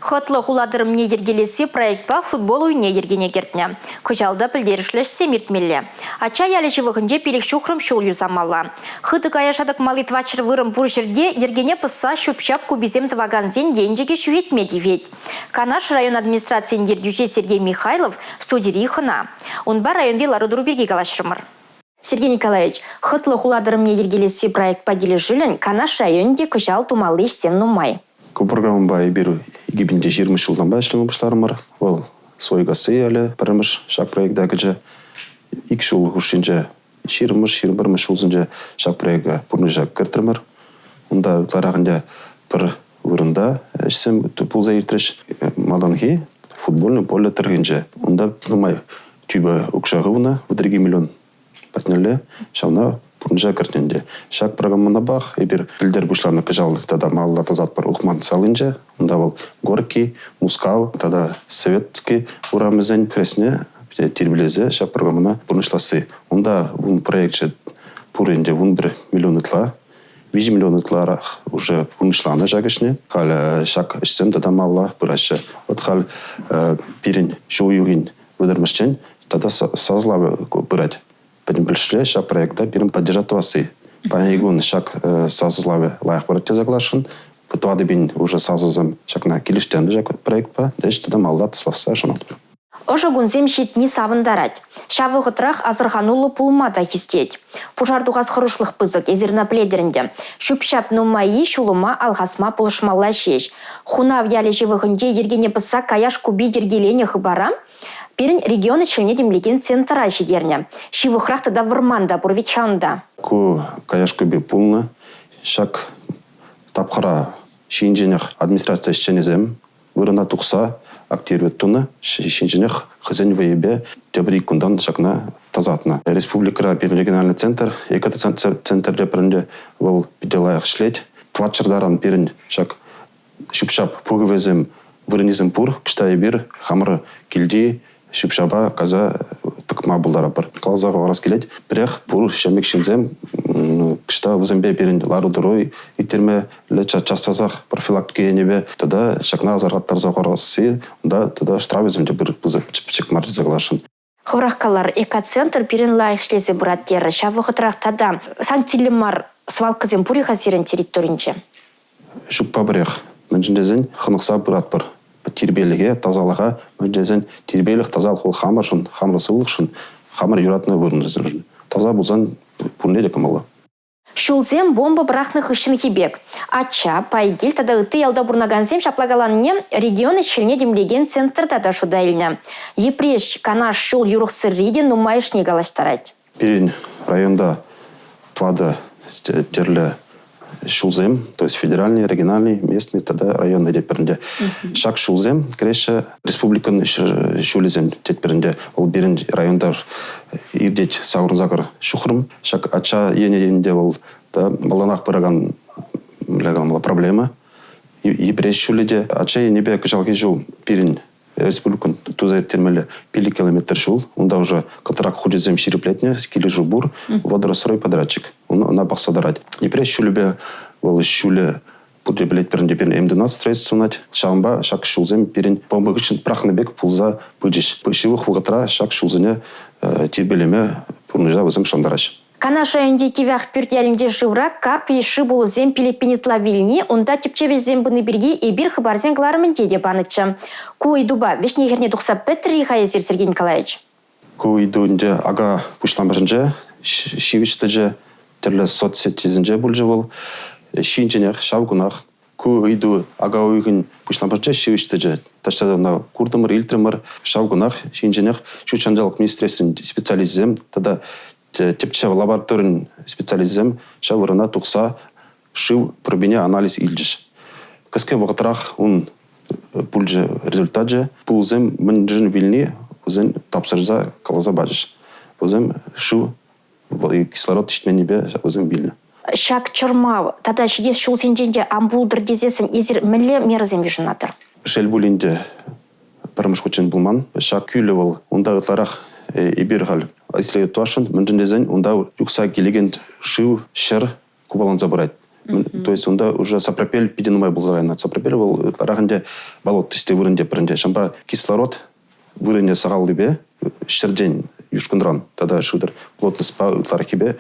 Хӑтлӑ хула тӑрӑмне йӗркелесси проектпа футбол уйне йӗркене кӗртнӗ. Кӑҫал та пӗлтерӗшлӗ ӗҫсем иртмелле. Ачча ялӗ ҫывӑхӗнче 5 ҫухрӑм ҫул юсамалла. Хытӑ каяша тӑкмалли 400 вырӑн пур ҫӗрте йӗркене пӑсса ҫӳп-ҫап куписем тӑвакансен енчӗкӗ ҫӳхетме тивет. Канаш район администрацийӗн ертӳҫи Сергей Михайлов студири хӑна. Унпа районти лару-тӑру пирки калаҫрӑмӑр. Сергей Николаевич, хӑтлӑ хула тӑрӑмне йӗркелесси проектпа килӗшӳллӗн Канаш районӗ те кӑҫал тумалли ӗҫсем нумай. Ку программӑпа эпир 2020 ҫултанпа ӗҫлеме пуҫларӑмӑр. Вӑл Сойкасси ялӗ пӗрремӗш ҫак проекта кӗчӗ. Ик ҫул хушшинче 20-мӗш, 21-мӗш ҫулсенче ҫак проекта пурнӑҫа кӗртрӗмӗр. Унта ытларах ӗнтӗ пӗр вырӑнта ӗҫсем пулса иртрӗҫ. Малтанхи футбольный поле тӑрӑхӗнче. Унта нумай тӳпе укҫа хывнӑ, 32 миллион патнелле ҫавна пурнӑҫа кӗртнӗ ӗнтӗ. Ҫак программӑнапах эпир пӗлтӗр пуҫланӑ кӑҫал тата малалла тӑсатпӑр Ухман салинче. Унта вӑл Горький, Мускав тата Советский урамӗсен хресне тирпейлесе ҫак программӑна пурнӑҫласси. Унта ун проекчӗ пур ӗнтӗ 11 миллион ытла. 3 миллион ытларах уже пурнӑҫланӑ ҫак ӗҫне. Халь ҫак ӗҫсем тата малалла пыраҫҫӗ. Вот халь пирӗн ҫу уйӑхӗн вӑтӑрмӗшчен тата сасӑлав пырать. Пӗтӗм пӗлӗшре ҫак проекта пирӗн поддержать тӑвасси. Паянхи кун ҫак сасӑлавӗ лайӑх пырать тесе каласшӑн. 4000 уже сасӑсем ҫакна килӗштернӗ ҫак проектпа. Ӗҫ тата малалла тӑсласса шанатпӑр. Ӑшӑ кунсем ҫитни савӑнтарать. Ҫав вӑхӑтрах асӑрхануллӑ пулма та хистет. Пушар тухас хӑрушлӑх пысӑк, эсир ӑна пӗлетӗр ӗнтӗ. Ҫӳп-ҫап нумаййи ҫулӑма алхасма пулӑшмалла ҫеҫ. Хунав ялӗ ҫывӑхӗнче йӗркене пӑсса каяш купи йӗркеленӗ хыпара пирӗн регион ӗҫ-хӗлне тимлекен центра ҫитернӗ. Ҫывӑхрах тата вӑрман та пур вӗт-ха унта. Ку каяш купи пулнӑ. Ҫак тапхӑра ҫийӗнченех администраци ӗҫченӗсем вырӑна тухса активировать тунӑ, ҫинченех хӑйсен вӑйӗпе тепӗр ик кунтан ҫакна тасатнӑ. Республикӑра пирӗн региональный центр, экоцентрте пӗринче вӑл питӗ лайӑх ӗҫлет. Тӑватҫӗр пирӗн ҫак ҫӳп-ҫап пухӑвӗсем, вырӑнӗсем пур. Кӑҫта эпир хамӑр килти ҫӳп-ҫапа кайса тӑкма пултаратпӑр. Каласа хӑварас килет, пӗрех пур ҫамрӑк ҫынсем кӑҫта вӗсемпе пирӗн лару-тӑру ирттерме час-часах профилактика енӗпе тата ҫакна асӑрхаттарса хӑварасси унта тата штрафӗсем те пысӑк пӗчӗк мар тесе каласшӑн. Хӑвӑрах калар, экоцентр пирӗн лайӑх ӗҫлесе пырать терӗр. Ҫав вӑхӑтрах тата санкциллӗ мар свалкӑсем пур-и-ха сирӗн территоринче? Ҫукпа пӗрех. Мӗншӗн тесен хӑнӑхса пыратпӑр. Тирпейлӗхе, тасалӑха, мӗншӗн тесен тирпейлӗх, тасалӑх вӑл хамӑршӑн, хамӑр сывлӑхшӑн, хамӑр юратнӑ вырӑншӑн. Таса пулсан пурне те кӑмӑллӑ. Ҫулсем бомба пӑрахнӑ хыҫҫӑнхи пек. Ачча, Пайкил тата ытти ялта пурӑнакансем ҫапла каланине регион ӗҫ-хӗлне тимлекен центрта та шута илнӗ. Йӗпреҫ, Канаш ҫул юрӑхсӑрри те нумайӑшне калаҫтарать. Пирӗн районта тӑватӑ тӗрлӗ ҫулсем, то есть федеральный, региональный, местный тата районный тетпӗр ӗнтӗ. Ҫак ҫулсем кӗреҫҫӗ республикӑн ҫулӗсем тетпӗр ӗнтӗ. Вӑл пирӗн районта иртет сакӑр ҫухрӑм. Ҫак Ачча енӗ енӗнче вӑл та малтанах пыракан проблема. Йӗпреҫ ҫулӗ те. Ачча енӗпе кӑҫалхи ҫул пирӗн республикӑн туса ирттермелле 5 километр ҫул. Унта уже контракт хучӗсем ҫирӗплетнӗ, килӗшӳ пур. Водорострой подрядчик. Ӑна пӑхса тӑрать. Йӗпреҫ ҫулӗпе вӑл ҫулӗ пурте пӗлетпӗр ӗнтӗ пирӗн М12 строительство тунать. Ҫавӑнпа ҫак ҫулсем пирӗн бомба хыҫҫӑн пӑрахнӑ пек пулса пычӗҫ. Ҫывӑх вӑхӑтра ҫак ҫулсене тирпейлеме пурнӑҫа вӗсем шантараҫҫӗ. Канаш районӗнчи Кивӗ Ахпӳрт ялӗнчи шывра карп йышши пулӑсем 5000 ытла вилни, унта тӗпчевҫӗсем пыни пирки эпир хыпарсен кӑларӑмӗнче те панӑччӗ. Ку ыйтупа вӗҫне-хӗрне тухса пӗтрӗ-и-ха эсир, Сергей Николаевич? Ку ыйту ӗнтӗ ака пуҫламӑшӗнче ҫивӗч тӑчӗ, тӗрлӗ соцсетьсенче пулчӗ вӑл. Ҫинченех ҫав кунах ку ыйту ака уйӑхӗн пуҫламӑшӗнче ҫивӗч тӑчӗ. Таҫта та ӑна куртӑмӑр, илтрӗмӗр. Ҫав кунах ҫинченех ҫут ҫанталӑк министерствин специалисчӗсем тата тӗпчев лабораторин специалисчӗсем ҫав вырӑна тухса шыв пробине анализ илчӗҫ. Кӗске вӑхӑтрах ун пулчӗ результачӗ. Пулӑсем мӗншӗн вилни вӗсем тапсӑрса каласа пачӗҫ. Вӗсем шыв кислород ҫитменнипе вӗсем вилнӗ. Ҫак чӑрмав тата ҫитес ҫулсенчен те ан пултӑр тесессӗн эсир мӗнле мерӑсем йышӑнатӑр? Шел пулин те, пӗрремӗш хутчен пулман. Ҫак кӳлӗ вӑл унта ытларах эпир халь исследовать тӑвасшӑн, мӗншӗн тесен унта юхса килекен шыв, ҫӗр купаланса пырать. То есть унта уже сапропель питӗ нумай пулса кайнӑ. Сапропель вӑл ытларах ӗнтӗ болот тӗсте вырӑн тепӗр ӗнтӗ. Ҫавӑнпа кислород вырӑнӗ сахаллипе ҫӗртен юшкӑнран тата шывтӑр плотностьпа ытлараххипе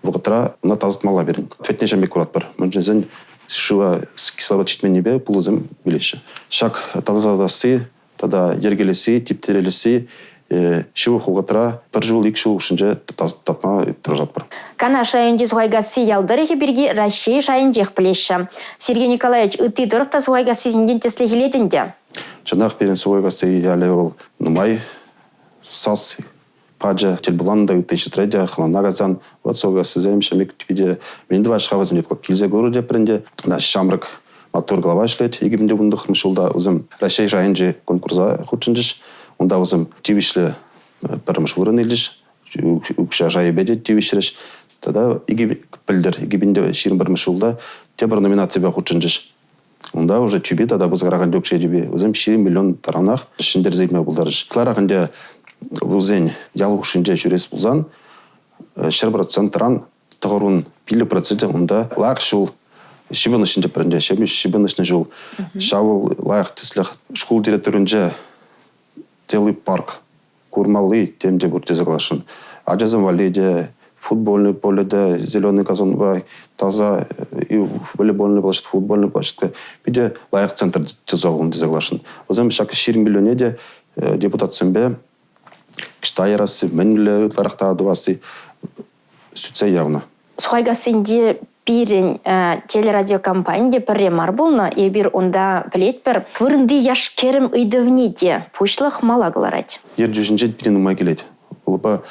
вӑхӑтра ӑна тасатмалла пирӗн. Фетне ҫам пек куратпӑр. Мӗншӗн тесен шыва кислород ҫитменнипе пулӑсем вилеҫҫӗ. Ҫак тасатасси тата йӗркелесси, типтерелесси ҫывӑх вӑхӑтра пӗр ҫул, ик ҫул хушшинче татма тӑрӑшатпӑр. Канаш районӗнчи Сухайкасси ял тӑрӑхӗ пирки Раҫҫей шайӗнчех пӗлеҫҫӗ. Сергей Николаевич ытти тӑрӑх та Сухайкассисенчен тӗслӗх илет ӗнтӗ. Чӑнах пирӗн Сухайкасси ялӗ вӑл нумай сас пачӗ, тӗл пулан та ытти ҫӗртре те хӑнана кайсан вот Сухайкассисем ҫемик питӗ мӗн тӑваҫ-ха вӗсем килсе курӑр тепӗр ӗнтӗ. Ҫамрӑк маттур глава ӗҫлет. 2019 ҫулта вӗсем Раҫҫей шайӗнчи конкурса хутшӑнчӗҫ. Унта вӗсем тивӗҫлӗ пӗрремӗш вырӑн илчӗҫ, укҫа шайӗпе те тивӗҫрӗҫ. Тата пӗлтӗр 2021 ҫулта тепӗр номинаципе хутшӑнчӗҫ. Унта уже тӳпе тата пысӑкрах ӗнтӗ укҫа тӳпи. Вӗсем 20 миллион таранах ҫӗнтерсе илме пултарӗҫ. Ытларах ӗнтӗ вӗсен ял хушшинче ҫӳрес пулсан 100%-ран 95 проценчӗ унта лайӑх ҫул ҫыпӑнӑҫ ӗнтӗ пӗринче, ҫыпӑнӑҫнӑ ҫул. Ҫав лайӑх тӗслӗх шкул территорийӗнче целый парк курмалли тем те пур тесе каласшӑн. Ачасем валли те футбольное поле те, зеленый газонпа таса и волейбольная площадка, футбольная площадка. Питӗ лайӑх центр туса хунӑ тесе каласшӑн. Вӗсем ҫак 20 миллионе те депутатсемпе кӑҫта ярасси, мӗнле ытларах та тӑвасси сӳтсе явнӑ. Сухайкассинче пирӗн телерадиокомпани те пӗрре мар пулнӑ. Эпир унта пӗлетпӗр. Вырӑнти яш-кӗрӗм ыйтӑвне те пуҫлӑх мала кӑларать. Ертӳҫӗнчен питӗ нумай килет. Вӑлпа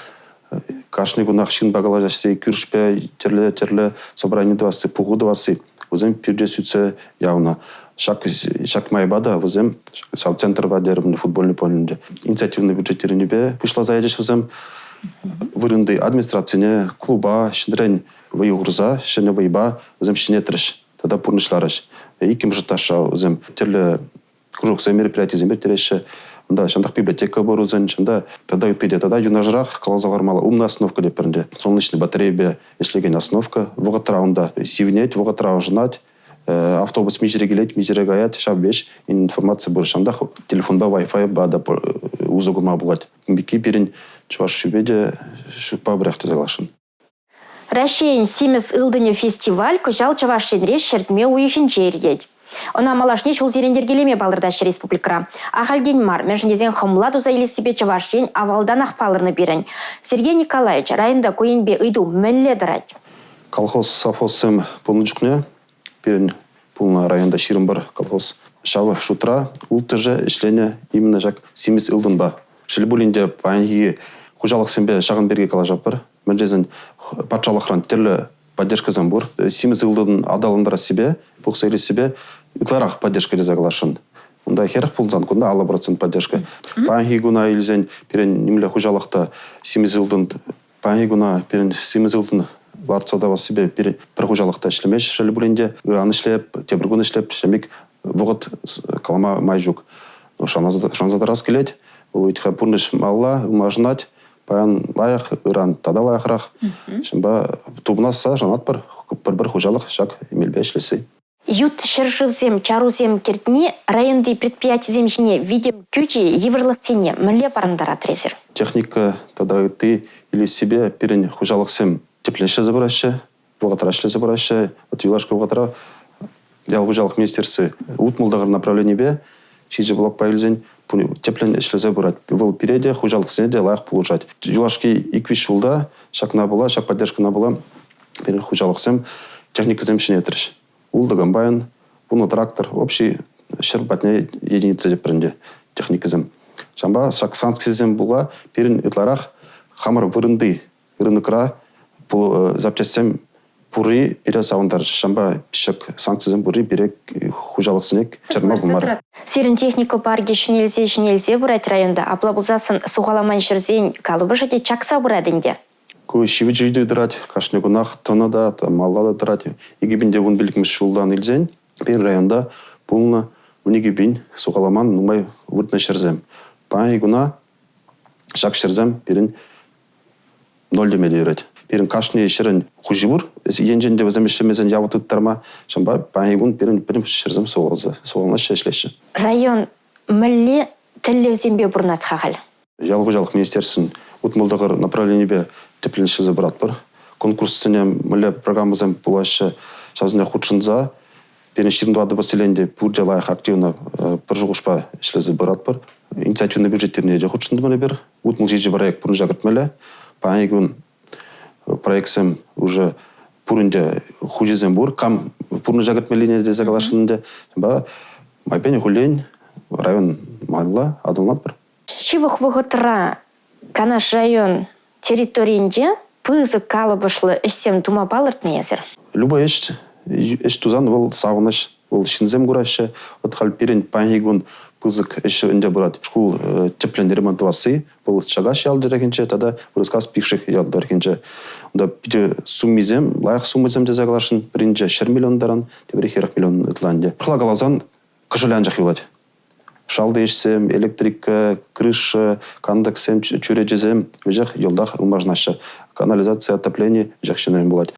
кашни кунах ҫынпа калаҫасси, кӳршпе тӗрлӗ-тӗрлӗ собрани тӑвасси, пуху тӑвасси. Вӗсем пӳрте сӳтсе явнӑ. Ҫак, ҫак майпа та вӗсем ҫав центрпа терӗм футбольный полӗнче инициативный бюджет теренипе пуҫласа ячӗҫ вӗсем. Вырӑнти администрацине, клуба ҫӗнӗрен вӑй хурса, ҫӗнӗ вӑйпа вӗсем ҫӗнетрӗҫ тата пурнӑҫларӗҫ. Иккӗмӗш этажра вӗсем тӗрлӗ кружоксем, мероприятисем ирттереҫҫӗ. Унта ҫантах библиотека пур вӗсен, ҫанта тата ытти те. Тата юнашарах каласа хӑвармалла умная остановка тетпӗр ӗнтӗ. Солнечный батарейпе ӗҫлекен остановка. Вӑхӑтра унта сивӗнет, вӑхӑтра ӑшӑнать. Автобус миҫере килет, миҫере каять, ҫав веҫ информаци пур. Ҫантах телефонпа, Wi-Fi-па та усӑ курма пулать. Ун пекки пирӗн Чӑваш ҫӳпе те ҫукпа пӗрех тесе каласшӑн. Раҫҫейӗн симӗс ылтӑнӗ фестиваль кӑҫал Чӑваш Енре ҫӗртме уйӑхӗнче иртет. Ӑна малашне ҫулсерен йӗркелеме палӑртаҫҫӗ республикӑра. Ахальтен мар, мӗншӗн тесен хӑмла туса илессипе Чӑваш Ен авалтанах палӑрнӑ пирӗн. Сергей Николаевич, районта ку енпе ыйту мӗнле тӑрать? Колхоз, совхозсем пулнӑ чухне пирӗн пулнӑ районта 21 колхоз. Ҫав шутра улттӑшӗ ӗҫленӗ именно ҫак симӗс ылтӑнпа. Шел пулин те, паянхи хуҫалӑхсемпе ҫакӑн пирки калаҫатпӑр. Мӗншӗн тесен патшалӑхран тӗрлӗ поддержкӑсем пур. Симӗс ылтӑн аталантарассипе, пухса илессипе ытларах поддержка тесе каласшӑн. Унта 40 пулсан, кунта 50% поддержка. Паянхи куна илсен пирӗн нимле хуҫалӑх та симӗс ылтӑн паянхи куна пирӗн симӗс ылтӑн лартса тавассипе пирӗн пӗр хуҫалӑх та ӗҫлемест, шел пулин те. Ыран ӗҫлеп, тепӗр кун ӗҫлеп, ҫемик вӑхӑт калама май ҫук. Шанса тӑрас килет. Вӑл вӗт-ха пурнӑҫ малалла ылмашӑнать. Паян лайӑх, ыран тата лайӑхрах. Ҫавӑнпа тупӑнасса шанатпӑр, пӗр-пӗр хуҫалӑх ҫак мелпе ӗҫлесси. Ют ҫӗршывсем чарусем кӗртни районти предприятисем ҫине витӗм кӳчӗ йывӑрлӑхсене мӗнле парӑнтаратӑр эсир? Техника тата ытти илессипе пирӗн хуҫалӑхсем тӗплӗн ӗҫлесе пыраҫҫӗ, вӑхӑтра ӗҫлесе пыраҫҫӗ. Вот юлашки вӑхӑтра ял хуҫалӑх министерстви 69 направленипе ҫичӗ блокпа илсен тӗплӗн ӗҫлесе пырать. Вӑл пире те, хуҫалӑхсене те лайӑх пулӑшать. Юлашки ик-виҫ ҫулта ҫакна пула, ҫак поддержкӑна пула пирӗн хуҫалӑхсем техникӑсем ҫӗнетрӗҫ. Ултӑ комбайн, вунӑ трактор, общий ҫӗр патне единица тетпӗр ӗнтӗ техникӑсем. Ҫавӑнпа ҫак санкцисем пула пирӗн ытларах хамӑр вырӑнти рынокра запчастьсем пурри пире савӑнтарчӗ. Ҫавӑнпа ҫак санкцисем пурри пире хуҫалӑхсене чарма пулмарӗ. Сирӗн техника паркӗ ҫӗнелсе-ҫӗнелсе пырать районта. Апла пулсассӑн сухаламан ҫӗрсен калӑпӑшӗ те чакса пырать ӗнтӗ. Ку ҫивӗч ыйту тӑрать. Кашни кунах тӑнӑ та, малла та тӑрать. 2015 ҫултан илсен пирӗн районта пулнӑ 12 пин сухаламан нумай выртнӑ ҫӗрсем. Паянхи куна ҫак ҫӗрсем пирӗн ноль теме те юрать. Пирӗн кашни ҫӗрӗн хуҫи пур, енчен те вӗсем ӗҫлемесен явап тыттарма. Ҫавӑнпа паянхи кун пирӗн пӗтӗм ҫӗрсем сухаланаҫҫӗ, ӗҫлеҫҫӗ. Район мӗнле тӗллевсемпе пурӑнать-ха халь? Ял хуҫалӑх министерствин 69 направленипе тӗплӗн ӗҫлесе пыратпӑр. Конкурссене мӗнле программӑсем пулаҫҫӗ, ҫавсене хутшӑнса пирӗн 24 поселенинче пурте лайӑх активно пӗр шухӑшпа ӗҫлесе пыратпӑр. Инициативный бюджет тирне те хутшӑнтӑмӑр эпир. 67 проект пурнӑҫа кӗртмелле. Паянхи кун проектсем уже пурин те хуҫисем пур. Кам пурнӑҫа кӗртмеллине тесе каласшӑн ӗнтӗ. Ҫавӑнпа майӗпен хуллен район малалла аталанатпӑр. Ҫывӑх вӑхӑтра Канаш район территорийӗнче пысӑк калӑпӑшлӑ ӗҫсем тума палӑртнӑ эсир? Любой ӗҫ, ӗҫ тусан вӑл савӑнӑҫ, вӑл ҫынсем кураҫҫӗ. Вот халь пирӗн паянхи кун пысӑк ӗҫ ӗнтӗ пырать. Шкул тӗплӗн ремонт тӑвасси, вӑл Чакаҫ ял тӑрӑхӗнче тата Вырӑскас Пикших ял тӑрӑхӗнче. Унта питӗ суммисем, лайӑх суммӑсем тесе каласшӑн. Пӗринче 100 миллион таран, тепри 40 миллион ытла ӗнтӗ. Урӑхла каласан, кӑшӑлӗ анчах юлать. Шалти ӗҫсем, электрика, крыша, кантӑксем, чӳречесем веҫех йӑлтах ылмашӑнаҫҫӗ. Канализаци, отоплени веҫех ҫӗнӗрен пулать.